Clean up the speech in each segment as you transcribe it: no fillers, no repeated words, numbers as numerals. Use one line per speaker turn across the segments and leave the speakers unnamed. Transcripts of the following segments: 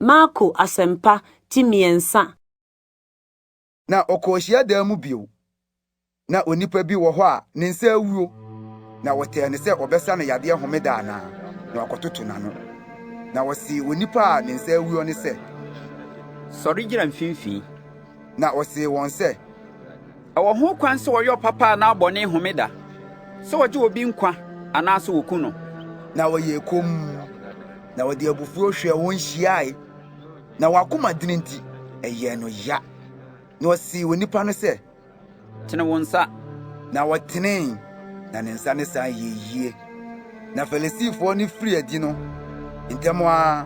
Marko Asɛmpa ti mmiɛnsa.
Na ɔkɔɔ hyiadan mu bio. Na onipa bi wɔ hɔ a ne nsa awuo, na wɔtɛɛ no sɛ ɔbɛsa no yadeɛ homeda anaa, na wakɔtoto n'ano. Na wɔsee onipa a ne nsa awuo no sɛ,
Sɔre gyina mfimfini.
Na ɔsee wɔn sɛ,
Ɛwɔ ho kwan sɛ wɔyɛ ɔpapa anaa bɔne homeda, sɛ wɔgye obi nkwa anaasɛ wɔku no?
Na wɔyɛɛ komm, na wɔde abufuo hwɛɛ wɔn hyiae, na wɔn akoma dene nti, ɛyɛɛ no ya. Na ɔsee onipa no sɛ,
Tene wo nsa.
Na ɔtenee, na ne nsa no san yɛɛ yie. Na Farisifoɔ no firii adi no, ntɛm ara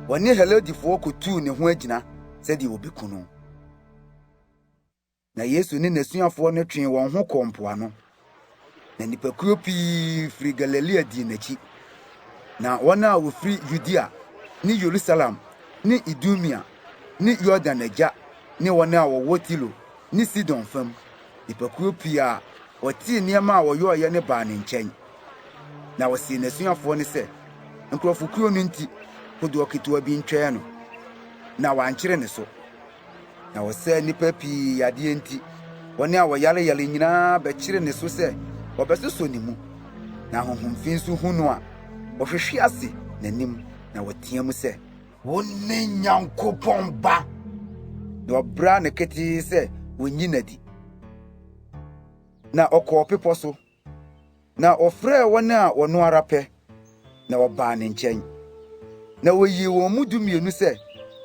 wɔne Herodefoɔ kɔtuu ne ho agyina sɛdeɛ wɔbɛku no. Na Yesu ne n'asuafoɔ no twee wɔn ho kɔɔ mpoano. Na nnipakuo pii firi Galilea dii n'akyi. Na wɔn a wɔfiri Yudea ne Yerusalem ne Idumea ne Yordan agya ne wɔn a wɔwɔ Tiro ne Sidon fam, nnipakuo pii a wɔtee nneɛma a ɔyɔeɛ no baa ne nkyɛn. Na ɔsee n'asuafoɔ no sɛ, nkurɔfokuo no nti, kodoɔ ketewa bi ntwɛn no, na wɔankyere ne so. Na ɔsaa nnipa pii yadeɛ nti, wɔn a wɔyareyare nyinaa bɛkyere ne so sɛ wɔbɛsosɔ ne mu. Na ahonhom fi nso hu no a, wɔhwehwe ase n'anim na wɔteam sɛ, Wone Nyankopɔn Ba! Na ɔbraa no ketee sɛ wonnyi no adi. Na ɔkɔɔ bepɔ so, na ɔfrɛɛ wɔn a ɔno ara pɛ, na wɔbaa ne nkyɛn. Na oyii wɔn mu dumienu sɛ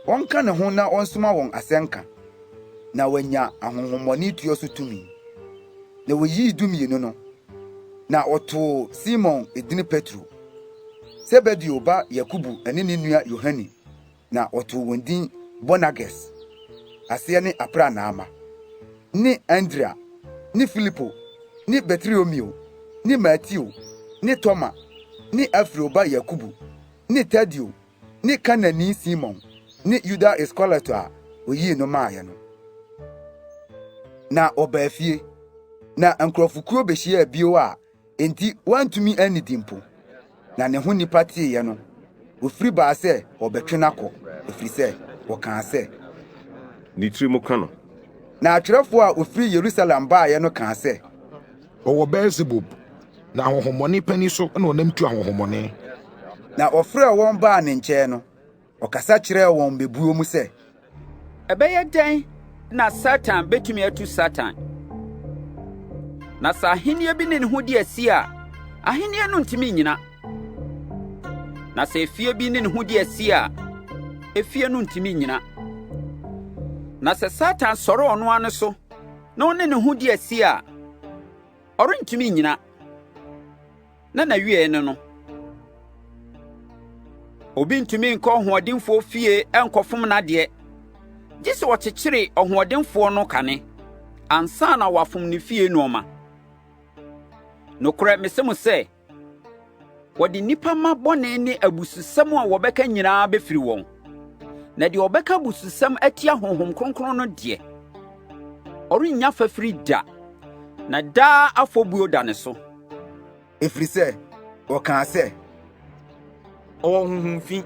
wɔnka ne ho na ɔnsoma wɔn asɛnka, na wɔanya ahonhommɔne tuo so tumi. Na oyii dumienu no, na ɔtoo Simon edin Petro, Sebedeo ba Yakobo ne ne nua Yohane, na ɔtoo wɔn din Boanerges, aseɛ ne aprannaa mma, ne Andrea, ne Filipo, ne Bartolomeo, ne Mateo, ne Toma, ne Alfeo ba Yakobo, ne Tadeo, ne Kanani Simon, ne Yuda Iskariot a oyii no maeɛ no. Na ɔbaa fie, na nkurɔfokuo behyiaa bio a enti wɔantumi annidi mpo. Na ne ho nnipa teeɛ no, wɔfiri baa sɛ wɔrebɛtwe no akɔ, ɛfiri sɛ wɔkaa sɛ,
Ne tirim ka no.
Na atwerɛfoɔ a wɔfiri Yerusalem baeɛ no kaa sɛ,
Ɔwɔ Beelsebub, na ahonhommɔne panin so na ɔnam tu ahonhommɔne.
Na ɔfrɛɛ wɔn baa ne nkyɛn no, ɔkasa kyerɛɛ wɔn mmebuo mu sɛ,
Ɛbɛyɛ dɛn na Satan betumi atu Satan? Na sɛ ahenni bi ne ne ho di asi a, ahenni no ntumi nnyina. Na sɛ efie bi ne ne ho di asi a, efie no ntumi nnyina. Na sɛ Satan sɔre ɔno ara ne so na ɔne ne ho di asi a, ɔrentumi nnyina. Na n'awiei ne no. Obi ntumi nkɔ ɔhoɔdenfoɔ fie nkɔfom n'adeɛ, gye sɛ ɔkyekyere ɔhoɔdenfoɔ no kane, ansa na wafom ne fie nneɛma. Nokorɛ mese mo sɛ, wɔde nnipa mma bɔne ne abususɛm a wɔbɛka nyinaa bɛfiri wɔn. Na deɛ ɔbɛka abususɛm atia Honhom Kronkron no deɛ, ɔrennya fafiri da, na daa afɔbuo da ne so.
Ɛfiri sɛ wɔkaa sɛ,
Ɔwɔ honhom fi.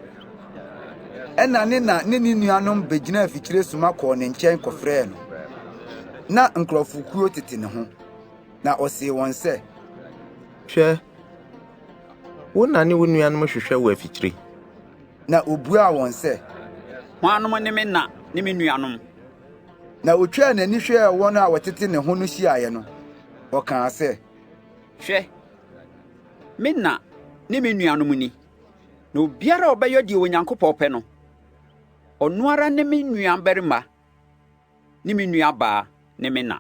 Ɛnna ne na ne ne nuanom bɛgyinaa afikyire soma kɔɔ ne nkyɛn kɔfrɛɛ no. Ná nkurɔfokuo tete ne ho, na ɔsee wɔn sɛ,
Hwɛ, wo na ne wo nuanom hwehwɛ wo afikyire.
Na ɔbuaa wɔn sɛ,
Hwannom ne me na ne me nuanom?
Na ɔtwaa n'ani hwɛɛ wɔn a wɔtete ne ho no hyiaeɛ no, ɔkaa sɛ,
Hwɛ, me na ne me nuanom ni. Na obiara a ɔbɛyɛ deɛ Onyankopɔn pɛ no, ɔno ara ne me nuabarima ne me nuabaa ne me na.